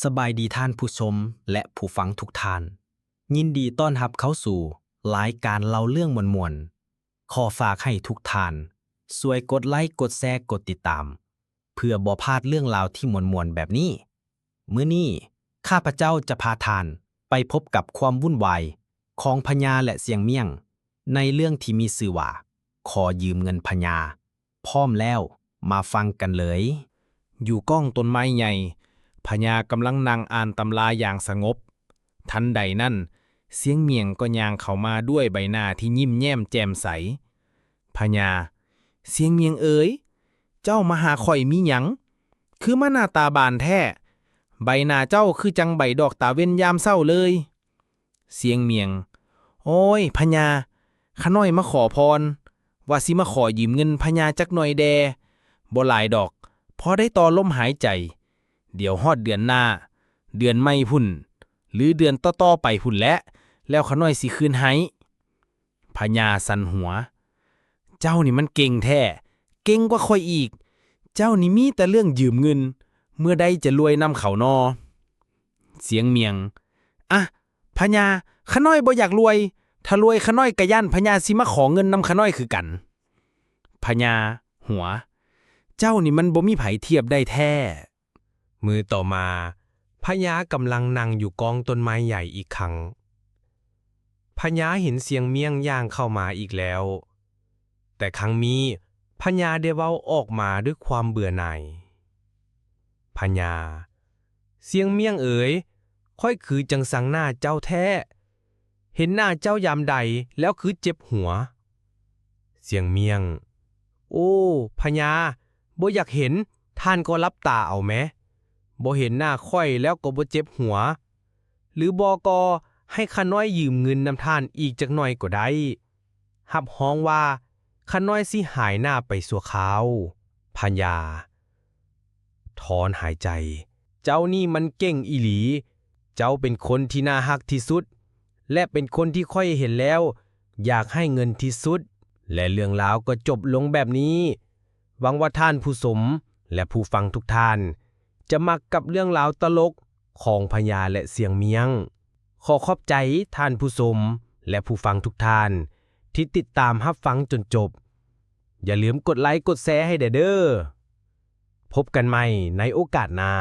ສະບາຍດີທ່ານຜູ້ຊົມ ແລະ ຜູ້ຟັງທຸກທ່ານ. ຍິນດີຕ້ອນຮັບເຂົ້າສູ່ລາຍການເລົ່າເລື່ອງມ່ວນໆ. ຂໍຝາກໃຫ້ທຸກທ່ານຊ່ວຍກົດໄລ, ກົດແຊ, ກົດຕິດຕາມ ເພື່ອບໍ່ພາດເລື່ອງລາວທີ່ມ່ວນໆແບບນີ້. ມື້ນີ້ຂ້າພະເຈົ້າຈະພາທ່ານໄປພົບກັບຄວາມວຸ່ນວາຍຂອງພະຍາ ແລະ ຊຽງມຽງ ໃນເລື່ອງທີ່ມີຊື່ວ່າ ຂໍຢືມເງິນພະຍາ. ພ້ອມແລ້ວ ມາຟັງກັນເລີຍ. ຢູ່ກ້ອງຕົ້ນໄມ້ໃຫຍ່, ພະຍາກຳລັງນັ່ງອ່ານຕຳລາຢ່າງສະຫງົບ. ທັນໃດນັ້ນ, ຊຽງມຽງກໍຍ່າງເຂົ້າມາດ້ວຍໃບໜ້າທີ່ຍິ້ມແຍ້ມແຈ່ມໃສ. ພະຍາ, ຊຽງມຽງເອີຍ, ເຈົ້າມາຫາຂ້ອຍມີຫຍັງ? ຄືມາໜ້າຕາບານແທ້. ໃບໜ້າເຈົ້າຄືຈັ່ງໃບດອກຕາເວັນຍາມເຊົ້າເລີຍ. ຊຽງມຽງ, ໂອ້ຍ ພະຍາ, ຂ້ານ້ອຍມາຂໍພອນ, ວ່າຊິມາຂໍຢືມເງິນພະຍາຈັກໜ່ອຍແດ່. ບໍ່ຫຼາຍດອກ, ພໍໄດ້ຕໍ່ລົມຫາຍໃຈ. ດຽວຮອດເດືອນໜ້າ, ເດືອນໃໝ່ພຸ້ນ, ຫຼື ເດືອນຕໍ່ໆໄປພຸ້ນແຫຼະ, ແລ້ວຂ້ານ້ອຍຊິຄືນໃຫ້. ພະຍາສັ່ນຫົວ. ເຈົ້ານີ້ມັນເກັ່ງແທ້, ເກັ່ງກວ່າຂ້ອຍອີກ. ເຈົ້ານີ້ມີແຕ່ເລື່ອງຢືມເງິນ, ເມື່ອໃດຈະລວຍນຳເຂົານໍ? ຊຽງມຽງ, ອະ, ພະຍາ, ຂ້ານ້ອຍບໍ່ຢາກລວຍ, ຖ້າລວຍຂ້ານ້ອຍກະຢ້ານພະຍາຊິມາຂໍເງິນນຳຂ້ານ້ອຍຄືກັນ. ພະຍາຫົວ. ເຈົ້ານີ້ມັນບໍ່ມີໃຜທຽບໄດ້ແທ້. ມື້ຕໍ່ມາ, ພະຍາກຳລັງນັ່ງຢູ່ກ້ອງຕົ້ນໄມ້ໃຫຍ່ອີກຄັ້ງ. ພະຍາເຫັນຊຽງມຽງຍ່າງເຂົ້າມາອີກແລ້ວ, ແຕ່ຄັ້ງນີ້ພະຍາໄດ້ເວົ້າອອກມາດ້ວຍຄວາມເບື່ອໜ່າຍ. ພະຍາ, ຊຽງມຽງເອີຍ, ຂ້ອຍຄືຈັ່ງຊັງໜ້າເຈົ້າແທ້. ເຫັນໜ້າເຈົ້າຍາມໃດແລ້ວຄືເຈັບຫົວ. ຊຽງມຽງ, ໂອ້ ພະຍາ, ບໍ່ຢາກເຫັນ, ທ່ານກໍຫຼັບຕາເອົາແມ. ບໍ່ເຫັນໜ້າຂ້ອຍແລ້ວກໍບໍ່ເຈັບຫົວ. ຫຼືບໍ່ກໍໃຫ້ຂ້ານ້ອຍຢືມເງິນນຳທ່ານອີກຈັກໜ່ອຍກໍໄດ້. ຮັບຮອງວ່າຂ້ານ້ອຍຊິຫາຍໜ້າໄປຊົ່ວຄາວ. ພະຍາ ຖອນຫາຍໃຈ. ເຈົ້ານີ້ມັນເກັ່ງອີ່ຫຼີ. ເຈົ້າເປັນຄົນທີ່ໜ້າຮັກທີ່ສຸດ ແລະ ເປັນຄົນທີ່ຂ້ອຍເຫັນແລ້ວຢາກໃຫ້ເງິນທີ່ສຸດ ແລະ ເລື່ອງລາວກໍຈົບລົງແບບນີ້. ຫວັງວ່າທ່ານຜູ້ຊົມ ແລະ ຜູ້ຟັງທຸກທ່ານຈະມັກກັບເລື່ອງລາວຕະຫຼົກຂອງພະຍາ ແລະ ຊຽງມຽງ. ຂໍຂອບໃຈທ່ານຜູ້ຊົມ ແລະ ຜູ້ຟັງທຸກທ່ານທີ່ຕິດຕາມຮັບຟັງຈົນຈົບ. ຢ່າລືມກົດໄລກົດແຊໃຫ້ແດ່ເດີ້. ພົບກັນໃໝ່ໃນໂອກາດໜ້າ.